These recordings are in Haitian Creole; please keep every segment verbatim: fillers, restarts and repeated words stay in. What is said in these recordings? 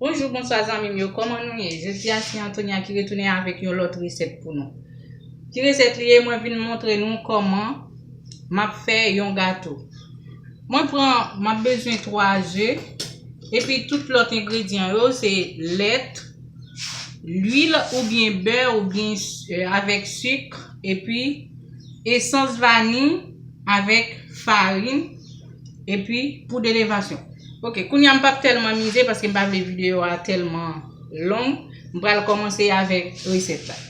Bonjou, bonswa zanmi m yo, kòman nou ye? Jodi a se Antonia ki retounen avèk yon lòt resèt pou nou. Ki resèt li ye? Mwen vin montre nou kòman m ap fè yon gato. Mwen pran, m ap bezwen twa ze, epi tout lòt engredyan yo se lèt, lwil oubyen bè oubyen, eh, avèk sik, epi esans vaniy avèk farin, epi poud elevasyon. Ok, kounye a m p ap tèlman mize paske m pa vle videyo a tèlman long. M pral kòmanse avèk resèt la.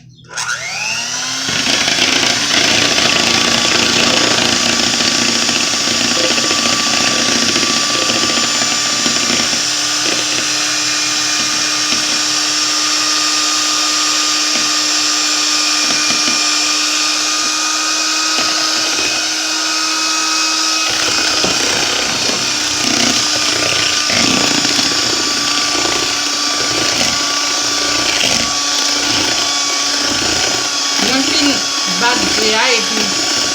Mwen fin bat ze a epi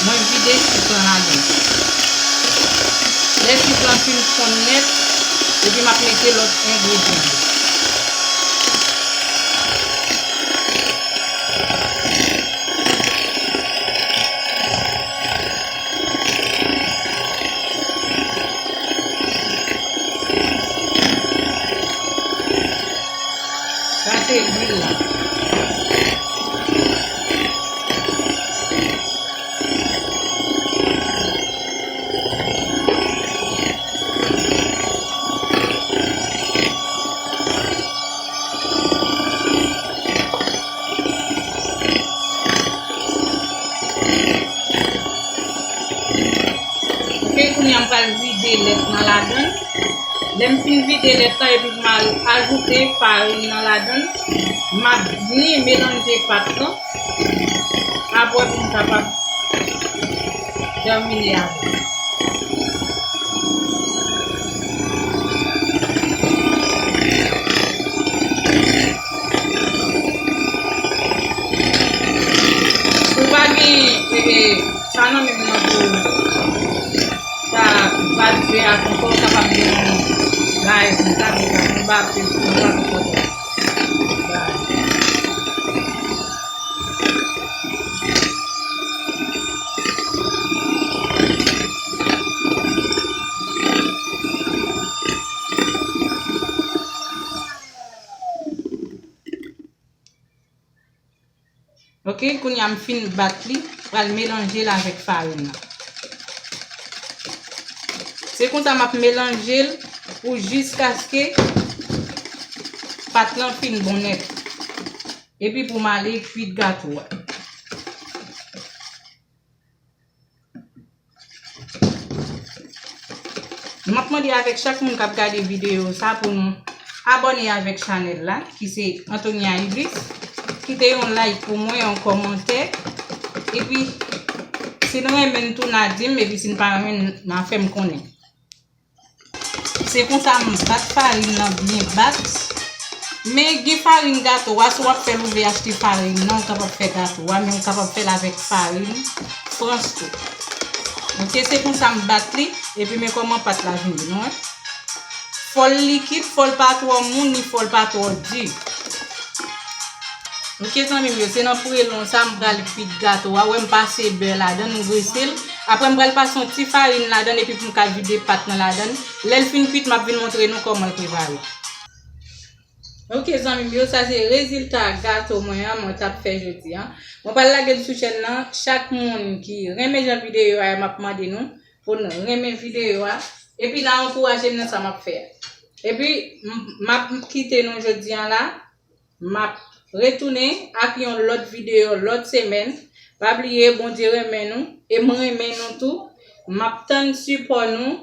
mwen vide sik lan ladan. Lè sik lan fin fonn nèt, epi m ap mete lòt engredyan yo. Sa se lwil la. Ok, kounye a m pral vide lèt nan ladann. Lè m fin vide lèt la epi m al ajoute farin nan ladann, m ap byen melanje pat lan. Apre pou m kapab tèmine avè l. Si w pa gen, e, e, sa nan menm nan pou sa bat ze a konsa, w kapab gen yon bagay konsa, men sa yon bape konsa, konsa. Ok, kounye a m fin bat li, pral melanje l avèk farin nan. Se konsa m ap melanje l pou jiskaske pat lan fin bon nèt. Epi pou m ale kwit gato a. M ap mande avèk chak moun k ap gade videyo sa pou nou abòne avèk chanèl la, ki se Antonia Iblis. Kite yon like pou mwen, yon kòmantè. Epi, si nou renmen n tou, n a di m, epi si n pa renmen n, n a fè m konnen. Se konsa m bat farin nan byen bat. Men gen farin gato a, si w ap fè l, ou vle achte farin nan, ou kapab fè gato a, men ou kapab fè l avèk farin frans tou. Ok, se konsa m bat li, epi men kòman pat la vin, nou wè. Fò l likid, fò l pa twò mou, ni fò l pa twò di. Ok, zanmi m yo, se nan prelon sa m pral kwit gato a. Wè m pase bè ladann, m grese l. Apre m pral pase yon ti farin ladann epi pou m ka vide pat lan ladann. Lè l fin kwit, m ap vin montre nou kòman l prepare. Ok, zanmi m yo, sa se rezilta gato mwen an, mwen t ap fè jodi a. Mwen pral lage l sou chèn nan. Chak moun ki renmen jan videyo a, m ap mande nou pou n renmen videyo a. Epi n a ankouraje m nan sa m ap fè a. Epi, m, m ap kite nou jodi a la. M ap retounen ak yon lòt videyo lòt semèn. Pa bliye, Bondye renmen nou e mwen renmen nou tou. M ap tann sipò nou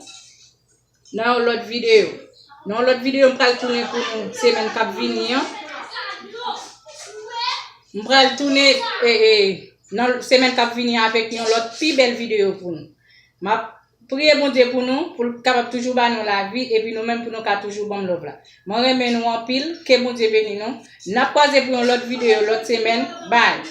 nan yon lòt videyo. Nan yon lòt videyo, m pral tounen pou nou semèn k ap vini an. M pral tounen, e, e, nan semèn k ap vini an avèk yon lòt pi bèl videyo pou nou. M ap priye Bondye pou nou, pou l kapab toujou ba nou lavi, epi nou menm pou nou ka toujou ban m love la. Mwen renmen nou anpil, ke Bondye beni nou. N ap kwaze pou yon lòt videyo, lòt semèn. Bye!